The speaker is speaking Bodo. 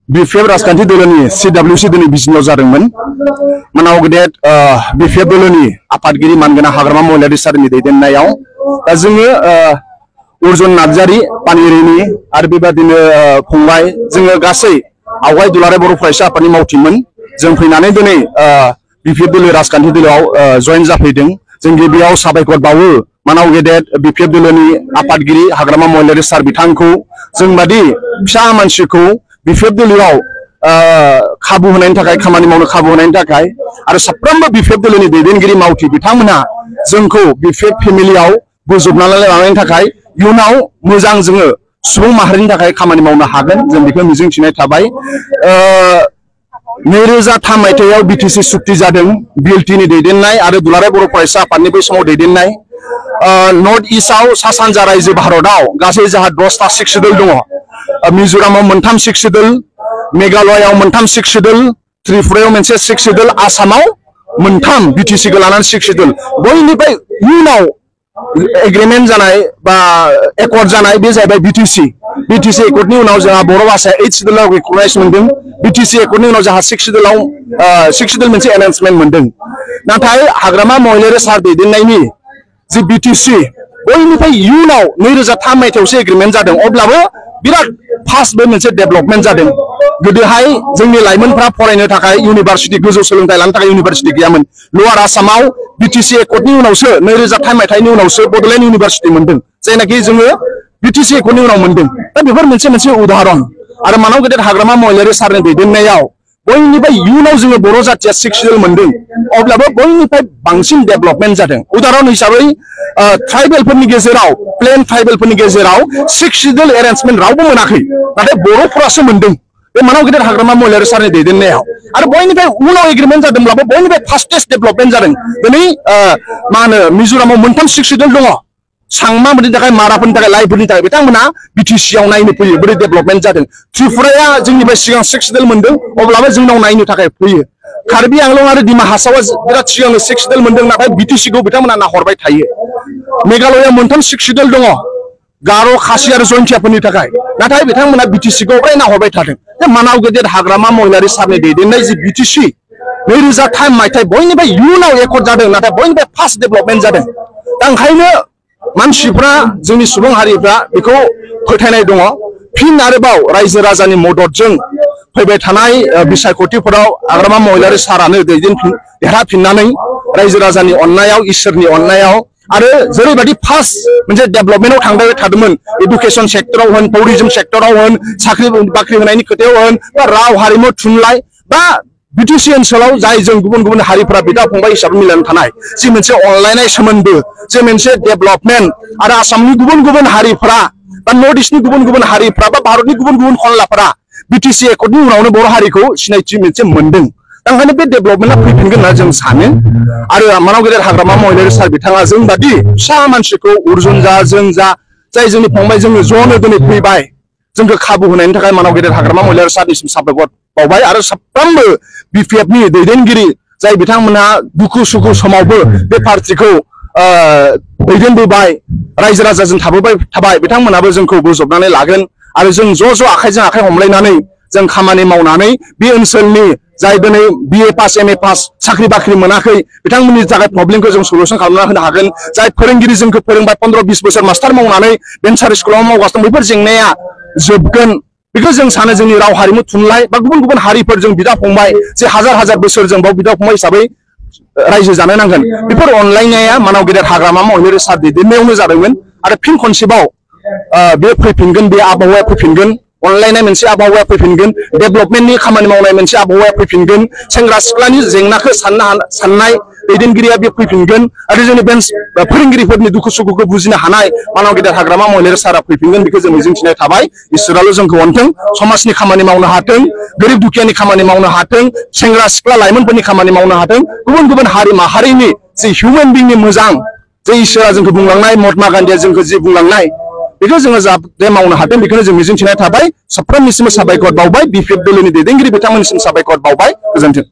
BPF राजखान्थि दोलोनि CWC दिनै बिजिनियाव जादोंमोन मानाव गेदेर BPF दोलोनि आफादगिरि मानगोनां हाग्रामा महिलारि सारनि दैदेननायाव दा जोङो अर्जुन नार्जारि पानिरिनि आरो बेबादिनो फंबाय जोङो गासै आवगाय दुलाराय बर' फरायसा आफादनि मावथिमोन जों फैनानै दिनै BPF दोलो राजखान्थि दोलोआव जयेन जाफैदों जों गिबियाव साबायखर बावो मानाव गेदेर BPF दोलोनि आफादगिरि हाग्रामा महिलारि सार बिथांखौ जों बादि फिसा मानसिखौ BPF दोलोआव खाबु होनायनि थाखाय खामानि मावनो खाबु होनायनि थाखाय आरो साफ्रोमबो BPF दोलोनि दैदेनगिरि मावथि बिथांमोनहा जोंखौ BPF फेमिलियाव बोजबनानै लानायनि थाखाय इयुनाव मोजां जोङो सुबुं माहारिनि थाखाय खामानि मावनो हागोन जों बेखौ मिजिंथिनाय थाबाय 2003 मायथाइयाव BTC सुक्ति जादों BLT नि दैदेननाय आरो दुलाराय बर' फरायसा आफादनि बै समाव दैदेननाय नर्थ ईस्टआव सा सानजा रायजो भारतआव गासै जोंहा 10टा सिख शेड्यूल दङ मिजोरामाव मोनथाम सिख शेड्यूल मेघालयाव मोनथाम सिख शेड्यूल त्रिपुरायाव मोनसे सिख शेड्यूल आसामाव मोनथाम BTC खौ लानानै सिख शेड्यूल बयनिफ्राय इयुनाव एग्रीमेंट जानाय बा एकर्ड जानाय बे जाहैबाय BTC एकर्डनि उनाव जोंहा बर' भाषाया 8 शेड्यूलाव रिकगनाइज मोनदों BTC एकर्डनि उनाव जोंहा 6 शेड्यूल मोनसे एनाउन्समेन्ट मोनदों नाथाय हाग्रामा महिलारि सार दैदेननायनि जि BTC बयनिफ्राय इयुनाव 2003 मायथाइयावसो एग्रीमेंट जादों अब्लाबो बिराद फास्ट बे मोनसे डेभलपमेन्ट जादों गोदोहाय जोंनि लाइमोनफ्रा फरायनो थाखाय इउनिभार्सिटी गोजौ सोलोंथाइ लानो थाखाय इउनिभार्सिटी गैयामोन लवार आसामाव BTC एकर्डनि उनावसो 2003 मायथाइनि उनावसो बड'लेण्ड इउनिभार्सिटी मोनदों जायनाखि जोङो BTC एकर्डनि उनाव मोनदों दा बेफोर मोनसे उदाहरण आरो मानाव गेदेर हाग्रामा महिलारि सारनि दैदेननायाव बयनिफ्राय इयुनाव जोङो बर' जातिया 6 शेड्यूल मोनदों अब्लाबो बयनिफ्राय बांसिन डेभलपमेन्ट जादों उदाहरण हिसाबै ट्राइबेलफोरनि गेजेराव प्लेन ट्राइबेलफोरनि गेजेराव 6 शेड्यूल एरेन्जमेन्ट रावबो मोनाखै नाथाय बर'फोरासो मोनदों बे मानाव गेदेर हाग्रामा महिलारि सारनि दैदेननायाव आरो बयनिफ्राय उनाव एग्रीमेंट जादोंब्लाबो बयनिफ्राय फास्टेस्ट डेभलपमेन्ट जादों दिनै मा होनो मिजोरामाव मोनथाम 6 शेड्यूल दङ सांमाफोरनि थाखाय माराफोरनि थाखाय लाइफोरनि थाखाय बिथांमोना BTC आव नायनो फैयो बोरै डेभलपमेन्ट जादों त्रिपुराया जोंनिफ्राय सिगां 6 शेड्यूल मोनदों अब्लाबो जोंनाव नायनो थाखाय फैयो कार्बि आंलं आरो डिमा हासावा बिराद सिगांनो 6 शेड्यूल मोनदों नाथाय BTC खौ बिथांमोना नाहरबाय थायो मेघालया मोनथाम 6 शेड्यूल दङ गार' खासि आरो जयन्तियाफोरनि थाखाय नाथाय बिथांमोना BTC खौ अराय नाहरबाय थादों मानाव गेदेर हाग्रामा महिलारि सारनि दैदेननाय जि BTC 2003 मायथाइ बयनिफ्राय इयुनाव एकर्ड जादों नाथाय बयनिफ्राय फास्ट डेभलपमेन्ट जादों दा ओंखायनो मानसिफ्रा जोंनि सुबुं हारिफ्रा बेखौ फोथायनाय दङ फिन आरोबाव रायजो राजानि मददजों फैबाय थानाय बिसायख'थिफोराव हाग्रामा महिलारि सारानो देरहाफिननानै रायजो राजानि अननायाव इसोरनि अननायाव आरो जेरैबायदि फास्ट मोनसे डेभलपमेन्टआव थांबाय थादोंमोन एडुकेशन सेक्टराव होन टुरिज्म सेक्टराव होन साख्रि बाख्रि होनायनि खोथायाव होन बा राव हारिमु थुनलाइ बा BTC ओनसोलाव जाय जों गुबुन हारिफोरा बिदा फंबाय हिसाबै मिलायनानै थानाय जि मोनसे अनलायनाय सोमोन्दो जे मोनसे डेभलपमेन्ट आरो आसामनि गुबुन हारिफोरा बा नर्थ ईस्टनि गुबुन हारिफोरा बा भारतनि गुबुन खनलाफोरा BTC एकर्डनि उनावनो बर' हारिखौ सिनायथि मोनसे मोनदों ओंखायनो बे डेभलपमेन्टआ फैफिनगोन होनना जों सानो आरो मानाव गेदेर हाग्रामा महिलारि सार बिथाङा जों बादि फिसा मानसिखौ अर्जुन जा जों जा जाय जोंनि फंबाय जोङो ज'नो दिनै फैबाय जोंखौ खाबु होनायनि थाखाय मानाव गेदेर हाग्रामा महिलारि सारनिसिम साबायखर बावबाय आरो साफ्रोमबो BPF नि दैदेनगिरि जाय बिथांमोनहा दुखु सुखु समावबो बे पार्टिखौ दैदेनबोबाय रायजो राजाजों थाबाय बिथांमोनाबो जोंखौ बोजबनानै लागोन आरो जों ज' आखाइजों आखाइ हमलायनानै जों खामानि मावनानै बे ओनसोलनि जाय दिनै BA पास MA पास साख्रि बाख्रि मोनाखै बिथांमोननि थाखाय प्रब्लेमखौ जों सल्युसन खालामना होनो हागोन जाय फोरोंगिरि जोंखौ फोरोंबाय 15-20 बोसोर मास्टार मावनानै भेन्सार स्कुलाव मावगासिनो बेफोर जेंनाया जोबगोन बेखौ जों सानो जोंनि राव हारिमु थुनलाइ बा गुबुन हारिफोर जों बिदा फंबाय जे हाजार बोसोर जों बाव बिदा फंबाय हिसाबै रायजो जानो नांगोन बेफोर अनलायनाया मानाव गेदेर हाग्रामा महिलारि सार दैदेननायावनो जादोंमोन आरो फिन खनसेबाव बे फैफिनगोन बे आबहावाया फैफिनगोन अनलायनाय मोनसे आबहावाया फैफिनगोन डेभलपमेन्टनि खामानि मावनाय मोनसे आबहावाया फैफिनगोन सेंग्रा सिख्लानि जेंनाखौ साननाय दैदेनगिरिया बे फैफिनगोन आरो जोंनि फोरोंगिरिफोरनि दुखु सुखुखौ बुजिनो हानाय मानाव गेदेर हाग्रामा महिलारि सारा फैफिनगोन बेखौ जों मिजिंथिनाय थाबाय इसोराल' जोंखौ अनथों समाजनि खामानि मावनो हाथों गोरिब दुखियानि खामानि मावनो हाथों सेंग्रा सिख्ला लाइमोनफोरनि खामानि मावनो हाथों गुबुन हारि माहारिनि जि हिउमेन बिंनि मोजां जे इसोरा जोंखौ बुंलांनाय महात्मा गान्धीया जोंखौ जि बुंलांनाय बेखौ जोङो जाहाथे मावनो हाथों बेखौनो जों मिजिंथिनाय थाबाय साफ्रोमनिसिम साबायखर बावबाय BPF दोलोनि दैदेनगिरि बिथांमोननिसिम साबायखर बावबाय गोजोन्थों।